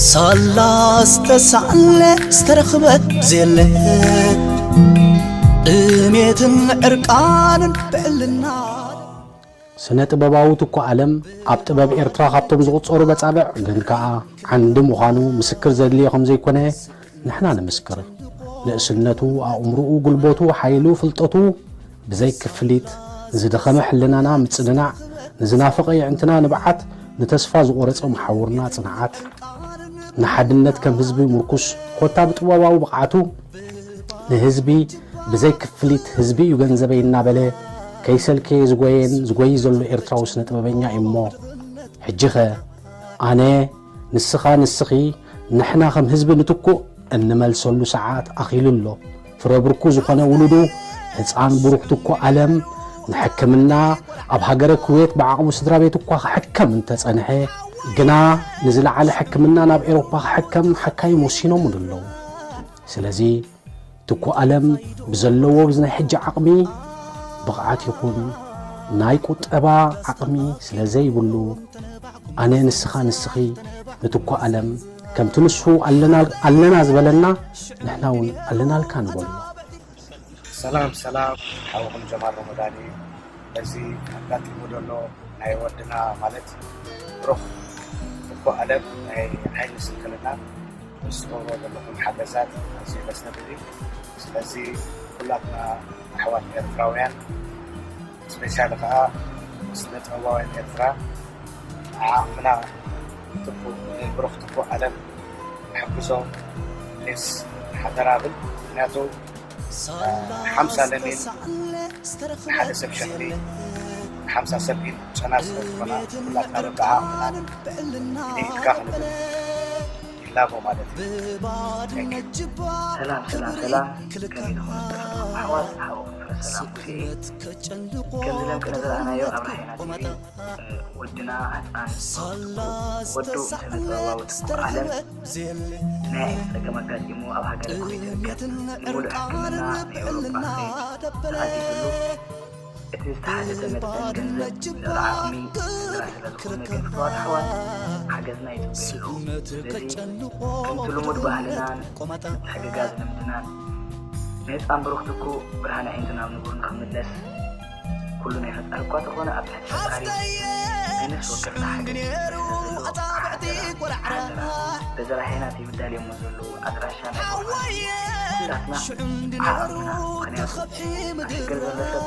ሳላ ዝተሳለ ዝተረኽበ ብዘየለ ጥሜትን ዕርቃንን ብዕልና። ስነ ጥበባዊ ትኩ ኣለም ኣብ ጥበብ ኤርትራ ካብቶም ዝቑጸሩ በጻብዕ ግን ከኣ ዓንዲ ምዃኑ ምስክር ዘድልዮ ከም ዘይኮነ ንሕና ንምስክር። ንእስነቱ፣ ኣእምሮኡ፣ ጉልበቱ፣ ሓይሉ፣ ፍልጠቱ ብዘይ ክፍሊት ንዝደኸመ ሕልናና ምጽንናዕ፣ ንዝናፈቐ የዕንትና ንብዓት፣ ንተስፋ ዝቖረጸ መሓውርና ጽንዓት፣ ንሓድነት ከም ህዝቢ ምርኩስ ኮታ ብጥበባዊ ብቕዓቱ ንህዝቢ ብዘይ ክፍሊት ህዝቢ እዩ ገንዘበይ እናበለ ከይሰልከየ ዝጎየን ዝጎይ ዘሎ ኤርትራዊ ስነ ጥበበኛ እዩ እሞ ሕጂኸ ኣነ ንስኻ ንስኺ ንሕና ከም ህዝቢ ንትኩእ እንመልሰሉ ሰዓት ኣኺሉ ኣሎ። ፍረ ብርኩ ዝኾነ ውሉዱ ህፃን ብሩኽ ትኩ ኣለም ንሕክምና ኣብ ሃገረ ኩዌት ብዓቕሙ ስድራ ቤት እኳ ክሕከም እንተጸንሐ ግና ንዝለዓለ ሕክምና ናብ ኤሮፓ ክሕከም ሓካይም ወሲኖምሉ ኣለዉ። ስለዚ ትኩ ኣለም ብዘለዎ ብዚ ናይ ሕጂ ዓቕሚ ብቕዓት ይኹን ናይ ቁጠባ ዓቕሚ ስለ ዘይብሉ ኣነ ንስኻ ንስኺ ንትኩ ኣለም ከምቲ ንሱ ኣለና ዝበለና ንሕና እውን ኣለናልካ ንበሎ። ሰላም ሰላም ሓውኹም ጀማል ረመዳን እዩ። በዚ ኣጋጢሙ ዘሎ ናይ ወድና ማለት ብሩኽ ትኩ ኣለም ናይ ዓይኒ ስንክልና ምስ ትገብሮ ዘለኹም ሓገዛት ኣዝዩ ደስ ዘብል እዩ። ስለዚ ኩላትና ኣሕዋት ኤርትራውያን ስፔሻሊ ከዓ ስነ ጥበባውያን ኤርትራ ዓቕምና ትኩ ንብሩኽ ትኩ ኣለም ንሕግዞ ፕሊስ ሓደራ ብል ምክንያቱ ሓምሳ ለሚን ንሓደ ሰብ ሸኽሊ ንሓምሳ ሰብ ኢድ ጨና ስለ ዝኾና ኩላትና በብዓቕምና ኢደይድካ ክንብል ይላቦ ማለት እዩ። Thank you። ሰላም ሰላም ሰላም ከመይ ትኾኑ ዝጠፍእኹም ኣሕዋት ሓወኹም ፍረ ሰላም ሙሴ እየ። ከምዚ ለምቅነ ዝረኣናዮ ኣብ ራሕና ቲቪ ወድና ህፃን ወዱ ስነ ጥበባዊ ትኩ ዓለም ናይ ጸገም ኣጋጢሙ ኣብ ሃገረ ኩዌት ይርከብ። ንሙሉእ ሕክምና ንኤውሮጳ ክኸይድ ተኣዚዙሉ እቲ ዝተሓተተ መጠን ገንዘብ ልዕሊ ዓቕሚ ስድራ ስለ ዝኾነ ግን ፍቱዋት ኣሕዋት ሓገዝና ይጽበዩ ኣለዉ። ስለዚ ከምቲ ልሙድ ባህልናን ምትሕግጋዝ ልምድናን ንህፃን ብሩኽ ትኩ ብርሃን ኣዒንቱ ናብ ንቡር ንኽምለስ ኩሉ ናይ ፈጣሪ እኳ ተኾነ ኣብ ትሕቲ ፈጣሪ ናይ ነፍሲ ወከፍና ሓገዝ ክግበር ስለ ዘለዎ ሓደራ ሓደራ በዚ ራሄና ቲቪ ዳልዮሞ ዘለዉ ኣድራሻ ናይ ፕሮፋይል ኩላትና ዓቕምና ምኽንያቱ ኣብ ሽግር ዘሎ ሰብ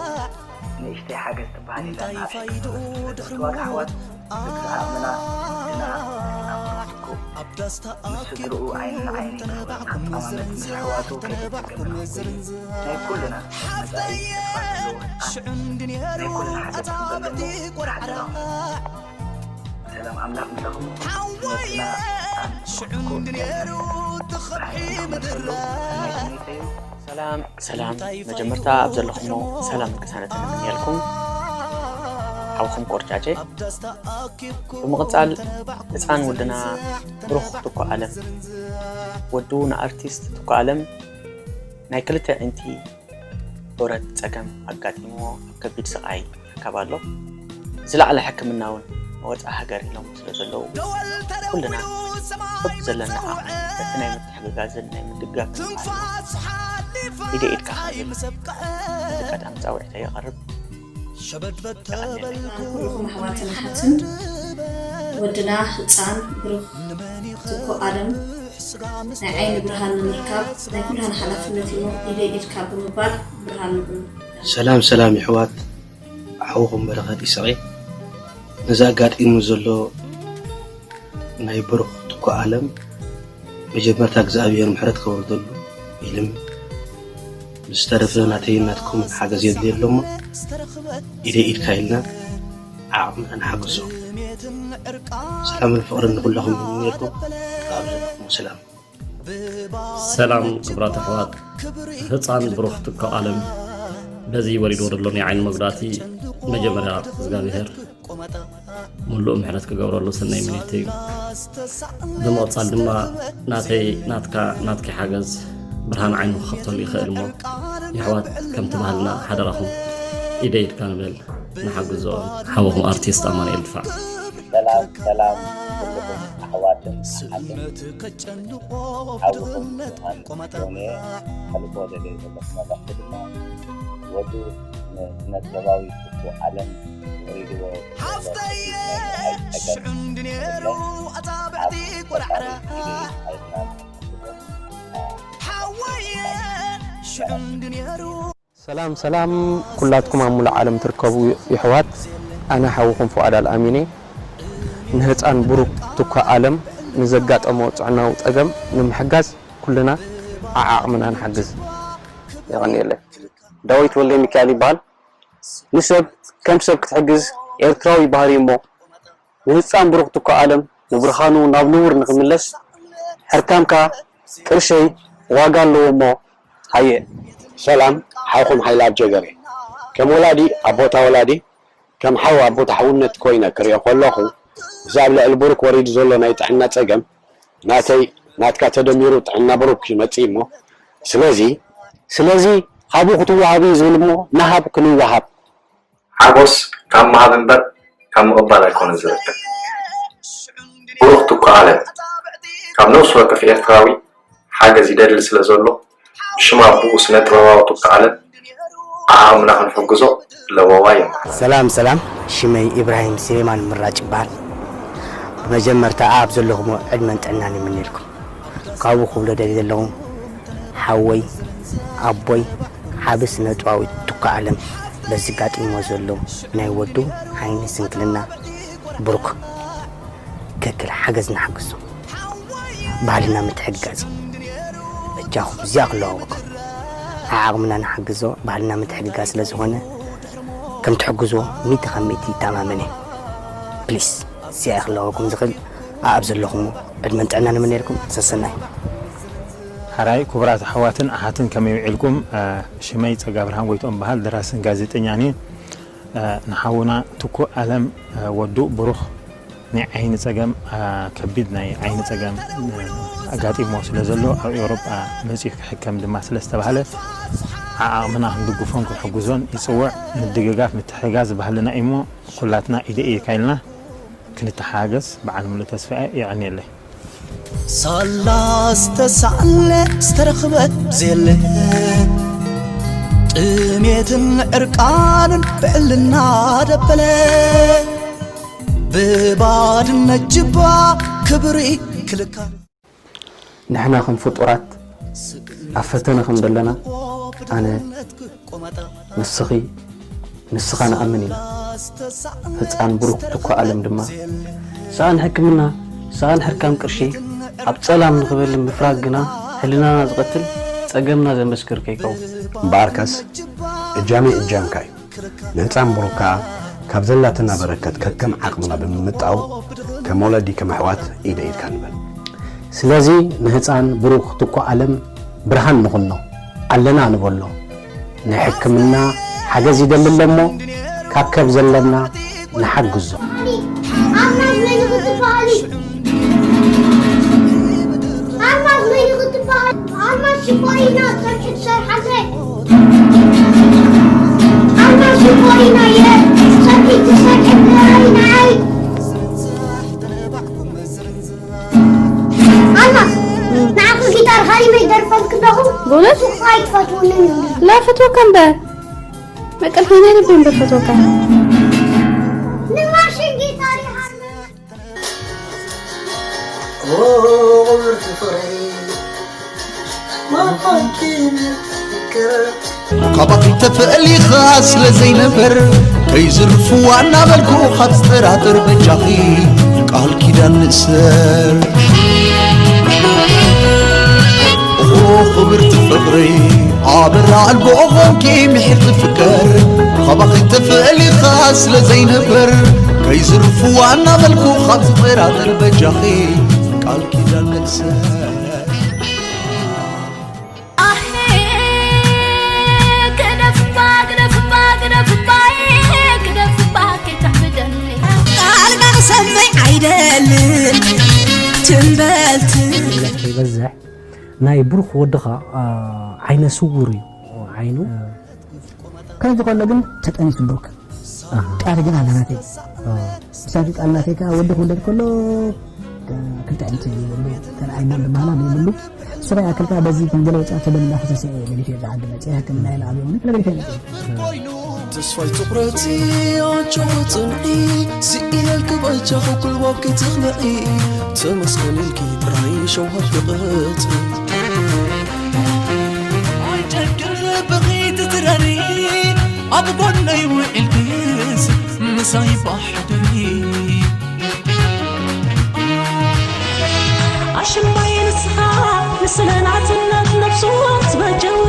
ንእሽተይ ሓገዝ ትበሃል የላን ኣብ ሽግር ዘሎ ሰብ ስለ ዝፍትዋት ኣሕዋት ልክዕ ዓቕምና ንሕና ንሕና ንኩ ምስ ስድርኡ ዓይኒ ንዓይኒ ንኽበርና ጻማመት ምስ ኣሕዋቱ ከይተጸገምና ክጎይ ናይ ኩልና መጻኢ ተስፋ ዘለዎ ህጻን ናይ ኩልና ሓገዝ ክንበል ደሞ ንሓደራኹም ሰላም ኣምላኽ ምሳኹም ይኹን። ስነትና ኣንኩ ራሕና ንኽመልሰሉ ሰናይ ትምኒተይ እዩ። ሰላም ሰላም መጀመርታ ኣብ ዘለኹሞ ሰላም ቅሳነትን እምንየልኩም ሓውኹም ቆርጫጨ ብምቕጻል ህፃን ወድና ብሩኽ ትኩ ኣለም ወዱ ንኣርቲስት ትኩ ኣለም ናይ ክልተ ዕንቲ ቁረት ጸገም ኣጋጢምዎ ኣብ ከቢድ ስቓይ ይርከብ ኣሎ። ዝለዓለ ሕክምና እውን ንወፃኢ ሃገር ኢሎም ስለ ዘለዉ ኩልና በብዘለና ዓቕሚ በቲ ናይ ምትሕግጋዝን ናይ ምድጋፍን ዓቕሚ ኢደ ኢድካ ክንብል በዚ ኣጋጣሚ ፃውዒተይ የቕርብ። የቐንየለይ። ኩልኹም ኣሕዋትን ኣሓትን ወድና ህፃን ብሩኽ ትኩ ኣለም ናይ ዓይኒ ብርሃን ንምርካብ ናይ ኩላህና ሓላፍነት እዩ እሞ ኢደይ ኢድካ ብምባል ብርሃን ንኹን። ሰላም ሰላም የሕዋት ሓውኹም በረኸት ኢሳቕ እየ። ነዚ ኣጋጢሙ ዘሎ ናይ ብሩኽ ትኩ ኣለም መጀመርታ እግዚኣብሔር ምሕረት ከውርደሉ ይልምን። ብዝተረፈ ናተይን ናትኩምን ሓገዝ የድልዮ ኣሎ እሞ ኢደይ ኢድካ ኢልና ዓቕምና ንሓግዞ። ሰላምን ፍቕርን ንኹላኹም ይምነየልኩም። ኣብ ዘለኹሞ ሰላም። ሰላም ክቡራት ኣሕዋት፣ ህፃን ብሩኽ ትኩ ኣለም በዚ ወሪድዎ ዘሎ ናይ ዓይኒ መጉዳእቲ መጀመርያ እግዚኣብሔር ሙሉእ ምሕረት ክገብረሉ ሰናይ ምኒት እዩ። ብምቕፃል ድማ ናተይ ናትካ ናትኪ ሓገዝ ብርሃን ዓይኑ ክኸፍተሉ ይኽእል እሞ የሕዋት ከምቲ ባህልና ሓደራኹም ኢደ ኢድካ ንበል ንሓግዞ። ሓወኹም ኣርቲስት ኣማኑኤል ድፋዕ። ሰላም ሰላም ኩልኹም ኣሕዋትን ኣሓትን ሓዊ ከም ዝኾኑ ኣነ ዞኔ ከልቦ ደልየ ዘለኹ መልእኽቲ ድማ ወዱ ንስነ ጥበባዊ ትኩ ዓለም ወሪድዎ ዘሎ ከቢድ ናይ ምርኣይ ጸገም ሽዑ እንድነይሩ ኣጻብዕቲ ኣብ ቆራዕራ ፈጣሪ ኢደይ ኣይትናን ሓወየ ሽዑ እንድነይሩ ሰላም ሰላም ኩላትኩም ኣብ ሙሉእ ዓለም ትርከቡ የሕዋት፣ ኣነ ሓውኹም ፉኣድ ኣልኣሚን እየ። ንህፃን ብሩክ ቱካ ኣለም ንዘጋጠሞ ጥዕናዊ ፀገም ንምሕጋዝ ኩልና ዓዓቕምና ንሓግዝ። የቐንየለይ። ዳዊት ወልደሚካኤል ይበሃል። ንሰብ ከም ሰብ ክትሕግዝ ኤርትራዊ ባህሪ እሞ ንህፃን ብሩክ ቱካ ኣለም ንብርሃኑ ናብ ንቡር ንክምለስ ሕርካምካ ቅርሸይ ዋጋ ኣለዎ እሞ ሃየ። ሰላም ሓውኹም ሓይለ ኣብ ጀገር እየ። ከም ወላዲ ኣብ ቦታ ወላዲ ከም ሓው ኣብ ቦታ ሓውነት ኮይነ ክሪኦ ከለኹ እዚ ኣብ ልዕሊ ብሩክ ወሪዱ ዘሎ ናይ ጥዕና ፀገም ናተይ ናትካ ተደሚሩ ጥዕና ብሩክ ይመፅእ እሞ ስለዚ ስለዚ ካብኡ ክትወሃብ እዩ ዝብል እሞ ንሃብ ክንወሃብ ሓጎስ ካብ ምሃብ እምበር ካብ ምቕባል ኣይኮነን ዝርከብ። ብሩኽ ቱካ ኣለም ካብ ነፍሲ ወከፍ ኤርትራዊ ሓገዝ ይደሊ ስለ ዘሎ ብሽም ኣቡኡ ስነ ጥበባዊ ቱካ ኣለም ዓዓቕምና ክንሕግዞ ለበዋ የመሓላልፍ። ሰላም ሰላም ሽመይ ኢብራሂም ስሌማን ምራጭ ይበሃል። ብመጀመርታ ኣብ ዘለኹሞ ዕድመን ጥዕናን ይምነየልኩም። ካብኡ ክብሎ ደልየ ዘለኹ ሓወይ ኣቦይ ዓቢ ስነ ጥበባዊ ቱካ ኣለም በዚ ጋጢምዎ ዘሎ ናይ ወዱ ዓይኒ ስንክልና ብሩክ ከክል ሓገዝ ንሓግዞ ባህልና ምትሕግጋዝ በጃኹም እዚኣ ክለዋወኩም ዓዓቕምና ንሓግዞ ባህልና ምትሕግጋዝ ስለ ዝኾነ ከም ትሕግዝዎ ሚእቲ ካብ ሚእቲ ይተኣማመን እየ ፕሊስ እዚኣ እየ ክለዋወኩም ዝኽእል ኣኣብ ዘለኹሞ ዕድመን ጥዕናን ይምነየልኩም ሰሰናዩ። ሓራይ ክቡራት ኣሕዋትን ኣሓትን ከመይ ውዒልኩም? ሽመይ ጸጋብርሃን ጎይትኦም በሃል ደራስን ጋዜጠኛን እየ። ንሓውና ትኩእ ኣለም ወዱ ብሩኽ ናይ ዓይኒ ጸገም ከቢድ ናይ ዓይኒ ጸገም ኣጋጢምዎ ስለ ዘሎ ኣብ ኤውሮጳ መጺኡ ክሕከም ድማ ስለ ዝተባህለ ዓዓቕምና ክንድግፎን ክንሕግዞን ይጽውዕ። ምድግጋፍ ምትሕግጋዝ ባህልና እዩሞ ኩላትና ኢደ ኢድካ ኢልና ክንተሓጋገዝ በዓል ሙሉእ ተስፋ እየ። የቐንየለይ። ሳላ ዝተሳእለ ዝተረኽበ ብዘየለ ጥሜትን ዕርቃንን ብዕልና ደበለ ብባድነት ጅባ ክብሪ ክልካል ንሕና ከም ፍጡራት ኣብ ፈተነ ከም ዘለና ኣነ ንስኺ ንስኻ ንኣምን ኢና። ህጻን ብሩክ ትኳ ኣለም ድማ ሳኣን ሕክምና ሳኣን ሕርካም ቅርሺ ኣብ ጸላም ንኽበል ምፍራግ ግና ሕልናና ዝቐትል ጸገምና ዘመስክር ከይከውን። እምበኣርከስ እጃመይ እጃምካ እዩ። ንህጻን ብሩክ ከኣ ካብ ዘላትና በረከት ከከም ዓቕምና ብምምጣው ከም ወለዲ ከም ኣሕዋት ኢደ ኢድካ ንበል። ስለዚ ንህጻን ብሩክ ትኳ ኣለም ብርሃን ንኹኖ ኣለና ንበሎ። ናይ ሕክምና ሓገዝ ይደሊ ኣለሞ ካብ ከብ ዘለና ንሓግዞ። ኣልማዝ መን ኢኺ ትበሃሊ? ኣልማዝ መን ኢኺ ትበሃሊ? ኣልማዝ ሽኮሪና ጸብሒ ትሰርሓለይ። ኣልማዝ ሽኮሪና እየ ጸብሒ ትሰርሐለይ ንዓይ። ኣልማዝ ንዓኺ ጊታር ሃሪመ ይደርፈልኪ ኣለኹ። ብእውነት? ንስኺ ኣይትፈትውንን ኢኺ። ላ ፈትወካ እምበር። መቀልተይ ናይ ልቢ እምበር ፈትወካ። ንማሽን ጊታር ይሃርመኒ። ካባኺ ተፈሊኻ ስለ ዘይነበር ከይዝርፍዋ እናበልኩ ካብ ዝጠራጠር በጃኺ ቃል ኪዳን ንእሰር። ኦ ክብርቲ ፍቕሪ ኣበራ ኣልቦ ኾንኪ ምሒር ዝፍቀር ካባኺ ተፈሊኻ ስለ ዘይነበር ከይዝርፍዋ እናበልኩ ካብ ዝጠራጠር በጃኺ ቃል ኪዳን ንእሰር። ኣሄ ግደፍባ ግደፍባ ግደፍባ ግደፍባ ከይተሕብደኒ ቃልካ ክሰምዕ ኣይደልን ትንበልቲ ከይበዝሕ ናይ ብሩኽ ወድኻ ዓይነ ስውር እዩ ዓይኑ ከምዚ ከሎ ግን ተጠኒሱ ብሩክ ቃል ግን ኣላ ናተይ ምሳቲ ቃል ናተይ ከዓ ወዲ ክውለድ ከሎ እንታይ እንታይ ይብሉ፣ ተን ኣይማን ብማህላ ይብሉ። ሱባኤ ኣክልካ በዚ ከም ገለ ወጻእ ተበል እናፈሰሰ እየ ገዲፈ እዛ ዓዲ መጽእ። ሕክምና ኢለ ኣብየ እውን ገለ ገዲፈ መጽእ። ተስፋይ ትኹረት ኣጆኺ ጽንዒ፣ ስኢነልኪ በጃኺ ጉልባብኪ ትኽልዒ፣ ተመስገን ኢልኪ ጥራይ ሸውሃት ብቐጽሪ። ኣይጨክን ብኺ ትትረሪ፣ ኣብ ጎነይ ውዒልክስ ምሳይ ባሕደሪ። ኣሽማይ ንስኻ ንስለ ናጽነት ነብሱ ትበጀው፣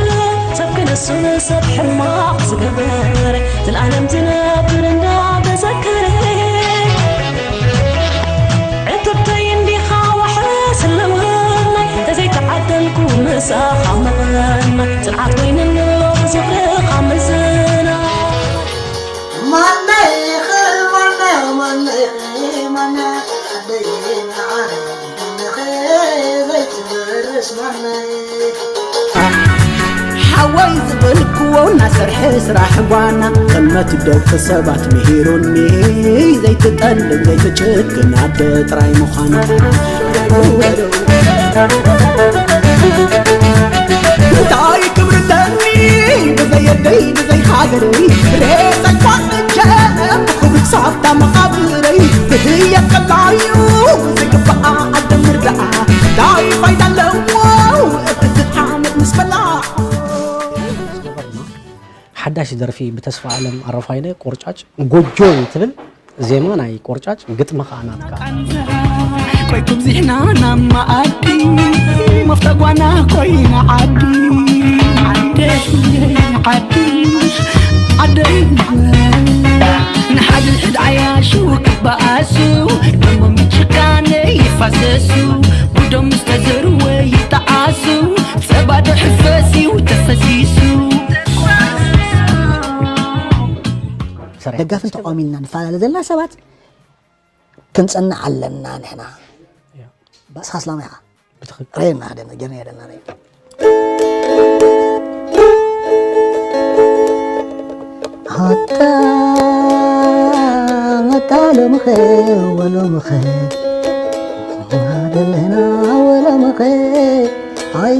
ሰብ ክነሱ ንሰብ ሕማቕ ዝገብር፣ ትልኣለም ዝነብር እንዳተዘከረ። ዕትብተይ እንዲኻ ዋሕስ ኣለወናይ፣ ተዘይተዓደልኩ ምሳኻ መናይ፣ ጽንዓት ኮይንኒ ኣሎ ዝኽርኻ ምዝናይ። ማነይ ኸ፣ ማነይ፣ ማነይ፣ ማነይ፣ ዓደይ ንዓይ፣ ማነይ ኸ ዘይትበርስ ማነይ? ሓወይ ዝበልክዎ እናሰርሐ ስራሕ ዋና፣ ጥልመት ደቂ ሰባት ምሂሩኒ፣ ዘይትጠልም ዘይትጭክን ኣደ ጥራይ ምዃና። እንታይ ክብሪ ኣለኒ ብዘይ ኣደይ ብዘይ ሃገረይ፣ ሬሳ ይኳ እንጀ ብኽብሪ ክሳብታ መቓብረይ፣ ብህየት ቀላዩ ዝግባኣ ኣደ ምርዳኣ፣ እንታይ ፋይዳ ኣለዎ እቲ ሓመድ ምስ በላዓ? ሓዳሽ ደርፊ ብተስፋ ኣለም ኣረፋይነ ቆርጫጭ ጎጆ ትብል ዜማ ናይ ቆርጫጭ፣ ግጥሚ ኸኣ ናትካ። ቆይ ክብዚሕና ናብ መኣዲ፣ መፍታ ጓና ኮይና ዓዲ። ዓደይ፣ ዓዲ፣ ዓደይ። ንሓድሕድ ዓያሹ ክበኣሱ፣ ደሞም ብጭካነ ይፋሰሱ፣ ጉዶም ዝተዘርወ ይጠዓሱ፣ ጸባ ዶ ሕፈስ እዩ ተፈሲሱ። ሰሪሕ። ደጋፍን ተቃዋሚን ኢና ንፈላለ ዘለና ሰባት ክንጸንዕ ኣለና ንሕና። ያ። ባእስኻ ኣስላማይ ኢኻ። ብትኽክል። ሬና ደና፣ ጌርና ደና ሬ። ሃታ መታ ሎምኸ ወሎምኸ ደለና ወሎምኸ ኣይ